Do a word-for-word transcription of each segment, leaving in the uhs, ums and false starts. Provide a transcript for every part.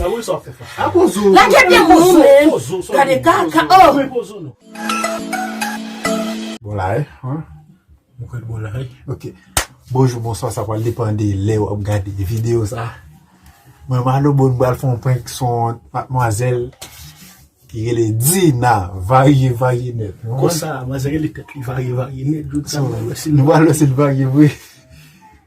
Akoz ou. Lage pye moun, men. Gade kaka, oh. Bon la, eh, hein? Mwen kwè bon la, wi. Ok. Bonjou, bonswa, sa pral depann de lè w ap gade videyo sa. Mwen, Malo Bon, m pral fè yon prank sou yon madmwazèl ki rele Dina, varye, varye nèt. Konsa, madmwazèl rele tèt li varye, varye nèt. Jodi a, nou pral wè si l varye vre.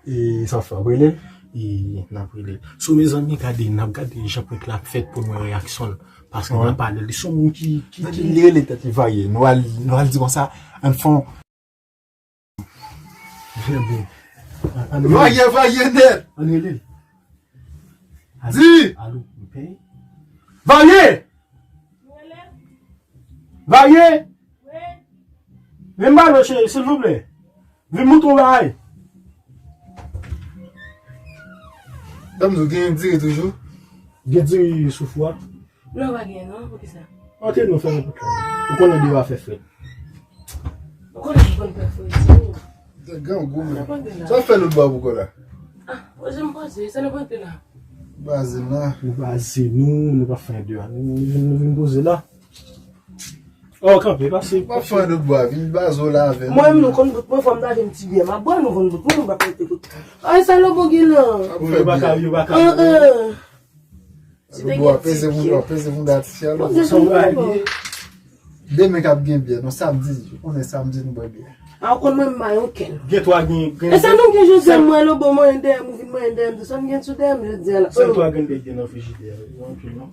E sa fè, w ap rele l? E n ap rele l. So, mezanmi, gade, n ap gade jan prank la ap fèt pou n wè reyaksyon l. Paske n ap pale, li se yon moun ki, ki, ki... Li rele tèt li varye. Nou al, nou al di konsa, ann fè yon Varye, varye nèt. Ann rele l. Di. Alo, m peye. Varye! Varye! Vin ba nou, cheri, silvouplè. Vin moutre w bagay. Damzou, gen diri toujou? Gen diri sou fou a? Non, pa gen non, poukisa? Antre nou fè yon kout la. Ou konnen deyò a fè frèt. Ou konnen m konn fè frèt tou. Grangou, men. Sa w fè lòt bò a pou kola? Ah, poze m poze, sa nou poze la? Baze m la. Nou baze nou, nou pa fè deyò a. Nou, nou vin poze la. Oh, kanpe, pase. Pa fè lòt bò a, vin baze w la avè nou. Mwen menm nou konn bout mwen, fò m ta vin ti byen. M ap bwè nou konn bout mwen, nou pa konn te kout. Ay, sa lòt bò gen la. Yo pa ka, yo pa ka. Lòt bò a, peze moun, peze moun dati a, lòt bò a. Demen k ap gen byè, non, samdi, ou konnen samdi nou bwè byè. A, ou konn mwen, m mayon kèl. Gen twa, gen, gen. E sa nou gen jodi a, m wè lòt bò, mwen dèyè m, ou vin mwen dèyè m, sa m gen sou dèyè m jodi a la. Sèl twa grenn byè nan frijidè a, yo anpil, non?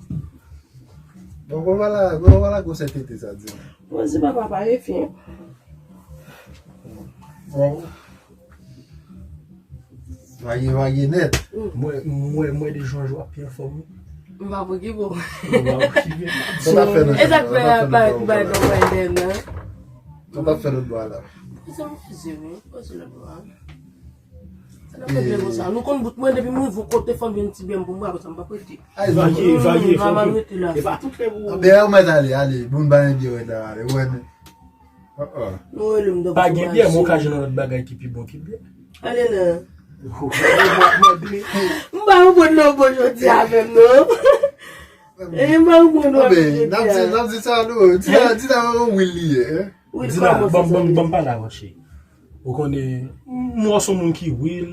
Bon, bon, vwala, bon, vwala, gwosè tete sa di. Bon, se pa papa, e fin. Bon. Varye, varye nèt. Mwen, mwen, mwen de Jan Jou ap pi anfòm, wi. M pa pokipe w. Ou pa pokipe. Sa t ap fè nan chanm nan, sa t ap fè nan chanm nan. Sa t ap fè lòt bò a la. Sa m fize, wi. Poze lòt bò a. Sa n ap fè byen konsa. Nou konn bout mwen, depi m rive yon kote, fò m jwenn ti byen pou mwen, apre sa m p ap rete. Varye, varye, fò m rete la. E pa tout lè pou. Anben, ou mèt ale, ale. Bon, ba yon byen wè la, ale. Ou wè, men. Pa gen byen, men w ka jwenn yon lòt bagay ki pi bon ki byen. Ale la. M pa konprann non bon jodi a menm, non. E m pa konprann non jodi a. N ap di, n ap di sa, non. Di la, di la, yon wil li ye, hein? Dina, ban m, ban m, ban m pale avè w, cheri. Ou konnen, m wè w se yon moun ki wil,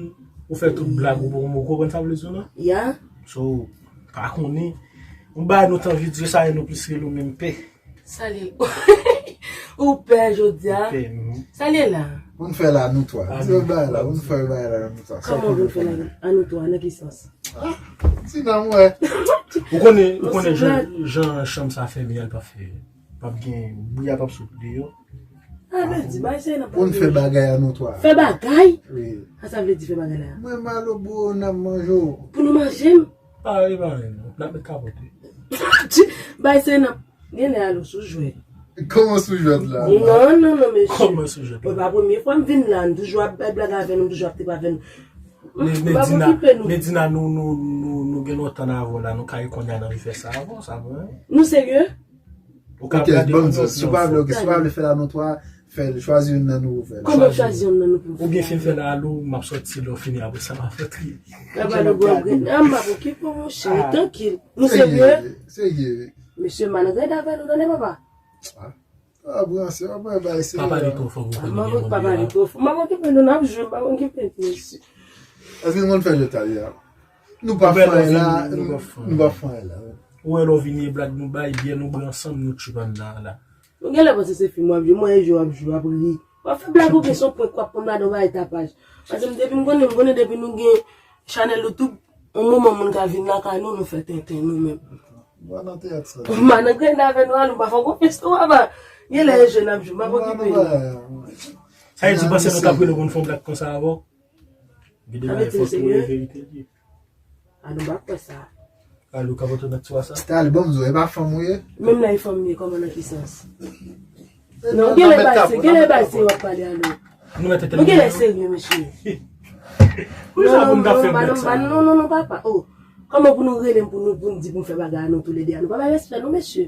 ou fè tout blag, ou, ou, ou konprann sa m vle di w la? Ya. So, pa konnen. M ba nou tan vit, sa e nou plis rele w menm pè. Salye. Ou pè jodi a. Ou pè, mhm. Salye la. Pou n fè la, nou twa. Di yo bagay la, pou n fè bagay la, nou twa. Kòman pou n fè la, an nou twa, nan ki sans? Ah, Dina, m wè. Ou konnen, ou konnen jan, jan chanm sa fèmen an, l p ap fè. P ap gen, bri a p ap sot deyò. A, vle di, bay se nan pou n fè bagay a nou twa. Fè bagay? Wi. Sa sa vle di fè bagay la? Mwen, Malo, bro, n ap manje w. Pou nou manje m? Pa, e pa anyen, non. N ap met kapòt, wi. Bay se nan, genlè Alo sou jwèt. Kòman sou jwèt la? Non, non, non, mesye. Kòman sou jwèt la? E pa premye fwa m vin la, nou toujou ap bay blag avè nou, nou toujou ap trip avè nou. Men, men Dina, men Dina, nou, nou, nou, nou gen lontan n avè w la, nou ka kounye a n anvi fè sa avè w, sa vre? Nou serye? Ok, bon, si w pa vle, ok, si w pa vle fè la nou twa, fè l, chwazi youn nan nou pou fè l. Kòman chwazi youn nan nou pou fè l? Oubyen fin fè la, Alo, m ap sòti, lè w fini, apre sa, m ap rantre. Papa, nou bon, m pa pokipe w, monchè, trankil. Nou serye? Serye. Mesye, m al rèd avè nou, tande, papa. Ah, branche, ah, bay, bay, se... Pa pale twò fò pou konn gen moun dèyè. Pa pale twò fò. M pa okipe nou, n ap jwe, m pa okipe nou, mesye. Èske nou konn fè jwèt sa deja? Nou pa fè anyen la, nou pa fè anyen la. Ou wè lè w vini e blag nou bay, byè nou bwè ansanm, nou tchoup anndan an la. Nou genlè panse se fim w ap jwe, mwen e jwe w ap jwe, w ap ri. W ap fè blag oubyen se yon prank w ap pran m ladan w bay tapaj. Paske m depi m konnen, m konnen depi nou gen chanèl YouTube, yon moman moun ka vin lakay nou, nou fè tenten nou menm. Ou pa nan teyat sa. M pa nan grenn avè nou, Alo, m pa fè w konfyans non, papa. Genlè e jwe n ap jwe, m pa okipe nou. Sa vle di, panse nou t ap rele konn fè yon blag konsa avè w? Gen de bagay fòk ou rele verite li. A, nou pa kwè sa. Alo, kapòt nan twa sa. Stanley, bon, m di w, e pa fanm ou ye? Menm lè e fanm m ye, kòman, nan ki sans? Non, genlè bay se, genlè bay se w ap pale, Alo. Nou genlè serye, mesye. Non, non, non, non, papa. Oh, kòman pou nou rele m, pou nou, pou n di pou m fè bagay a nou toulede a? Nou pa bay respè, non, mesye.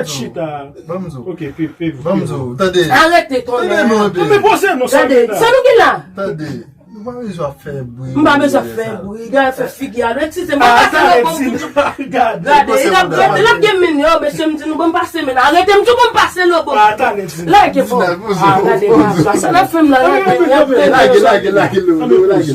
Mèt chita. Ban m di w. Ok, pe, pe, ban m di w, tande. Arete, tande, tonnè. Non, men poze non, sa. Gade, sa nou gen la? Tande. Nou pa bezwen ap fè bri. M pa bezwen ap fè bri. Gade, fè figi a. Eskize m, ban m pase lòt bò. Gade, gade, l ap, gade, l ap gen men yo, mesye, m di nou ban m pase men. Arete, m di w ban m pase lòt bò. Lage fò. Gade, sa n ap fè m la, lage, lage, lage, lage.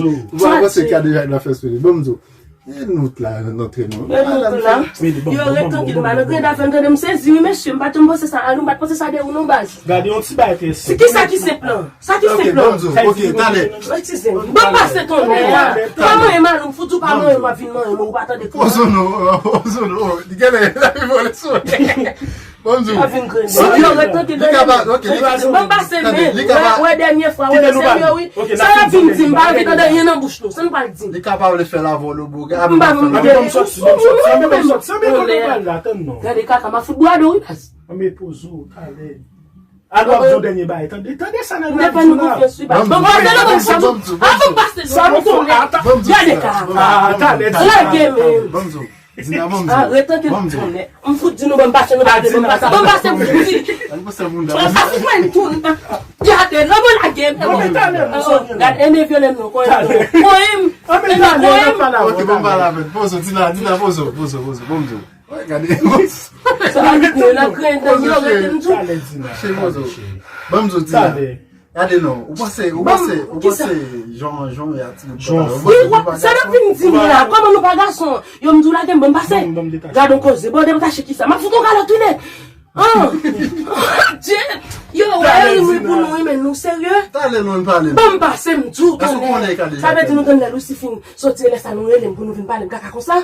Ou pa panse k a deja nan fè espere. Ban m di w. E nou t la, nan tren nou. E nou t la. Yo ret trankil, m pa nan grenn afè m, tande, m sezi, wi, mesye, m pa t janm panse sa, nou pa t panse sa de ou non, baz. Gade yon ti bagay ki senp. Se ki sa ki senp lan? Sa ki senp lan? Ok, talè. Eskize m. Ban m pase tonnè a. Pa manyen m, m fout ou pa manyen m, w ap vin manyen m, ou pa tande. Pozo non, pozo non. Li genlè, l ap vole sou. Ban m di w. Pa vin grenn. Yo ret trankil, tande. Ban m pase men. Wè, wè, dènye fwa, wè, serye, wi. Sa y ap vin di, m pa anvi tande anyen nan bouch nou. Sa n pral di? Li ka pa vle fè lavwa lobo. M pa vle. Gade kaka, m ap fout bwado, wi, baz. Ann men poze w, talè. Al w ap di yon dènye bagay. Tande, tande sa nèg la ap di la. M fè nou konfyans, wi, baz. Ban m pase lòt bò. Ban m pase lòt bò. Gade kaka. Talè. Lage men. Ban m di w. Dina, ban m di w. Arete, tonnè. M fout di nou ban m pase, nou pa vle ban m pase. Ban m pase, m fout di. Ban m pase, moun. Ban m pase, mwen tou. Gade, non, bon, lage m. Gade, e men vyole m non, konnen m. Konnen m. E men konnen m. Ok, ban m pale avè l. Poze, Dina, Dina, poze, poze, poze. Ban m di w. Wè, gade. Sa a vin nan grenn, yo rete m di w. Cheri, poze. Ban m di w, Dina. Gade non, ou panse, ou panse, ou panse jan, jan y ap ti bout bagay. Sa n ap vin di m la, kòman nou pa gason? Yo, m di w lage m, ban m pase. Gade yon koze, bon, detache ki sa? M ap fout yon kalòt, wi, nèg. An! Adje! Yo, wè, ri, ri pou nou, wi, men nou serye? Talè non, n pale. Ban m pase, m di w, tonnè. Sa vle di nou tann lè Lucy fin soti, lè sa nou rele m pou nou vin pale m kaka konsa?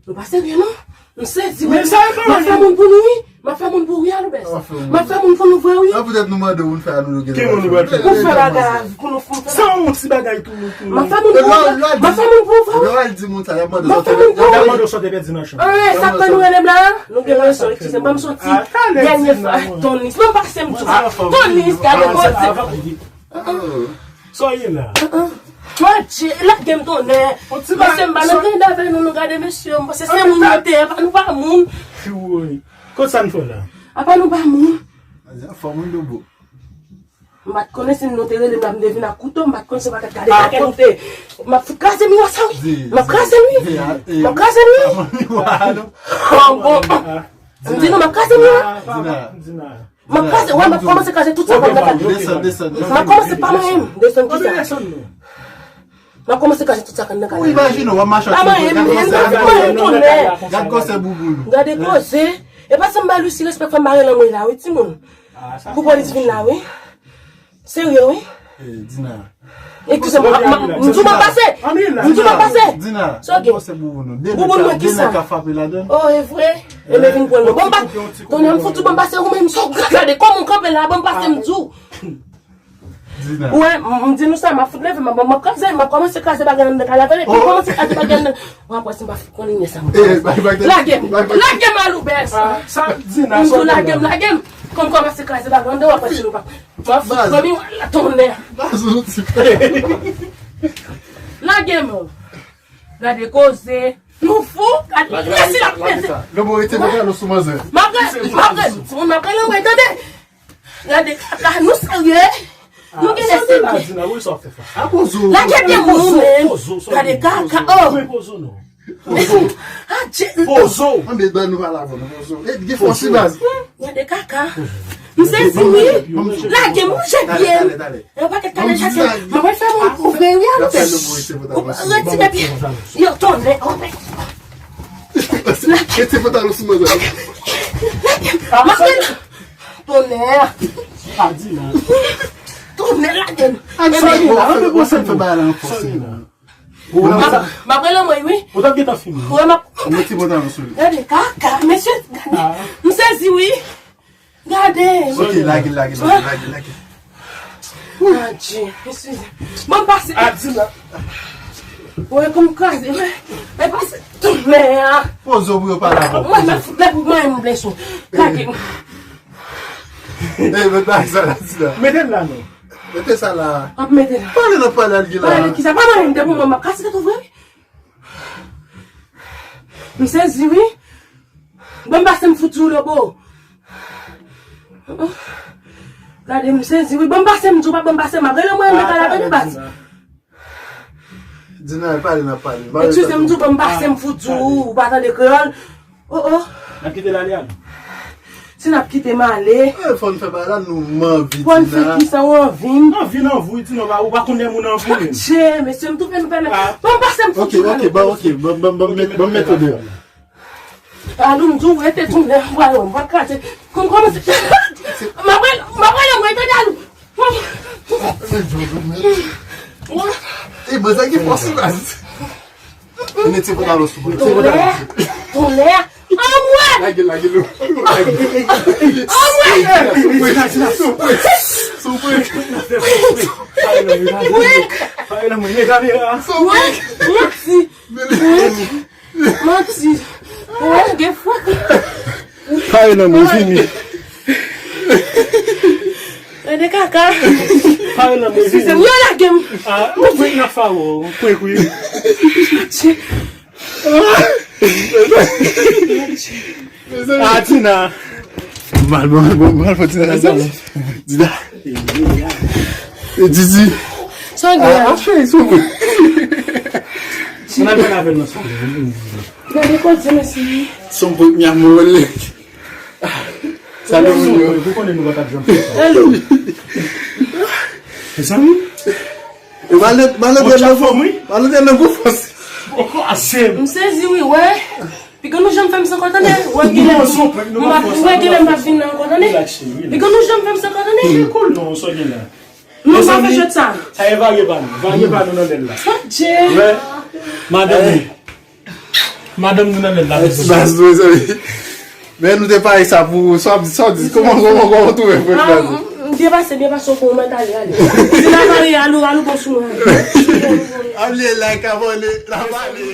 Nou pa serye non. M sezi, wi. M ap fè moun pou nou, wi. M ap fè moun pou, wi, Aloubès. M ap fè moun pou nou vre, wi. An, poutèt nou mande w, nou fè a nou, nou gen. Ki moun nou pral fè? Ou fè bagay pou nou, pou nou fè. Sa yon ti bagay tou, tou. M ap fè moun pou, m ap fè moun pou vre, wi. Lè w al di moun sa, y ap mande w sa w te pèdi nan chanm. An, sa k fè nou rele m la? Nou gen rezon, eskize m, ban m soti. Dènye fwa, Tonis. Ban m pase m tou. Tonis, gade koze. Sa w ye la? Manje, lage m tonnè. Mesye, m pa nan grenn avè nou, nou gade mesye, m panse se moun yo te ye, pa nou pa moun. Woy. Kot sa n fè la? Apa nou pa moun. Fò moun dobo. M pa t konnen si nou te rele m la, m te vin ak kouto, m pa t konnen se pa tèt gade pakèt nou te. M ap fout kraze miwa sa, wi. M ap kraze l, wi. M ap kraze l, wi. Bon, bon. M di nou, m ap kraze miwa. Dina. M ap kraze, wè, m ap kòmanse kraze tout sa k ap nan kay la. Desann, desann, desann. M ap kòmanse pa manyen m, desann kisa. M ap kòmanse kraze tout sa k ap nan kay la. Ou imajine w ap mache. Pa manyen m, manyen m tonè. Gad gwosè bouboun ou. Gade koze. E pa sa m ba Lucy respè fè m bare lanmou la, wi, timoun. Pou polis vin la, wi. Serye, wi. Dina. Eskize m, m di w ban m pase. M di w ban m pase. Dina, sa w gen? Bouboun mwen ki sa? Oh, e vre? E men vin pran non. Ban m pa. Tonè, m fouti ban m pase ou menm, sa w gade kòman w kanpe la, ban m pase m di w. Dina. Ou wè, m di nou sa, m ap fout leve, m ap, m ap kraze, m ap kòmanse kraze bagay anndan kay la, tande, m ap kòmanse kraze bagay anndan. Ou ap wè si m pa fout konn lye sa m ap kòmanse. Lage m, lage m aloubès. Sa Dina, m di w lage m, lage m. Kòm kòmanse kraze bagay anndan, w ap wè si nou pa. M ap fout pran miwa la tonè. Lage m. Gade koze. Nou fou. Gade si l ap peze. Lobo, rete pantalon sou manzè. M ap rele, m ap rele, timoun, m ap rele anmwe, tande. Gade kaka, nou serye. Nou gen lè serye. Lage timoun ou menm. Gade kaka, oh. Adje. Pozo. Anbe ban nou pale avè nou, pozo. E gen fòs li baz. Gade kaka. M sezi wi. Lage m, manje pye m. E yon pakèt kale chache. M ap fè moun kouvri wi avè. Ou retire pye. Yo tonè. Rete pantalon sou mwen. Lage m. Tonè. Tonè lage m. Anbe bon sa fè bagay la ankò. M ap rele anmwe wi. Ou t ap gentan fini. Ou wè m ap. Ou mete pantalon sou li. Gade kaka, mesye, gade. M sezi wi. Gade. Ok, lage, lage, lage, lage, lage. Adje, eskize. Ban m pase. Adina. Wè kòm kraze, wè. Mwen pase tout men an. Poze w pou yo pale avè w. Mwen, mwen, mwen, mwen, mwen blese. Lage. Ey, mete bagay sa la, Dina. Mete l la non. Mete sa la. Ap mete la. Pale nan pale al gen la. Pale kisa? Pa mande m de pou mwen, m ap kase tèt ou vre. M sezi wi. Ban m pase m fout sou Lobo. Gade m sezi wi. Ban m pase m di w pa ban m pase m ap rele mwen nan kay la tande baz. Dina, pale n ap pale. Eskize m di w ban m pase m fout di w ou pa tande kreyòl. Oh oh. N ap kite l ale a nou. Si n ap kite m ale. Fò n fè bagay la nou m anvi Dina. Fò n fè kisa ou anvi m? Anvi n anvi w Dina, ou pa konn lè moun anvi w menm. Adje, mesye m toufe nou pèmèt. Ban m pase m fout di w. Ok, ok, ban, ok, ban, ban, ban m met, ban m met ou deyò. Alou m di w rete tounen, m pral, m pral kraze. Kòm kòmanse. M ap rele, m ap rele mwen tande Alou. E mwen sa gen fòs baz. Mete pantalon sou mwen. Tonè. Tonè. Anmwe. Lage, lage l. Anmwe. Souple. Souple. Souple. Manti. Manti. Ou wè, gen fwa. Pare nan mwen, fini. Gade kaka. Pare nan mwen, fini. Eskize m, yo lage m. Ah, mwen prank nan fawo, mwen prank wi. Ah, Tina. Mal, mal, mal, mal, fò Tina nan salon. Dida. E Didi. Sa gen? Ah, cheri, sou mwen. Mwen al pale avè l nan salon. Gade koze mesye. Son pwèp mi amor le. Sa nou yo. Ou konnen nou pa t ap janm fè sa. Hello. Mezanmi. E malè, malè de nan gwo, malè de nan gwo fòs. Poko ase. M sezi wi, wè. Piga nou janm fè m san kò tande. Wè gilè. Wè gilè m p ap vin nan ankò tande. Piga nou janm fè m san kò tande. Cool non, sa gen la. Nou pa fè jwèt sa. Sa e varye pa nou. Varye pa nou nan lèl la. Adje. Wè. Madanm nou. Madanm nou nan lèl la. Baz, mezanmi. Men nou te pare sa pou ou. Sa w ap di, sa w ap di. Kòman, kòman, kòman w twouve prank la? M byen pase, byen pase, ou konn mwen t ale, ale. Si la pare, alou, alou, bon sou mwen. Ap li like, abòne, la pale.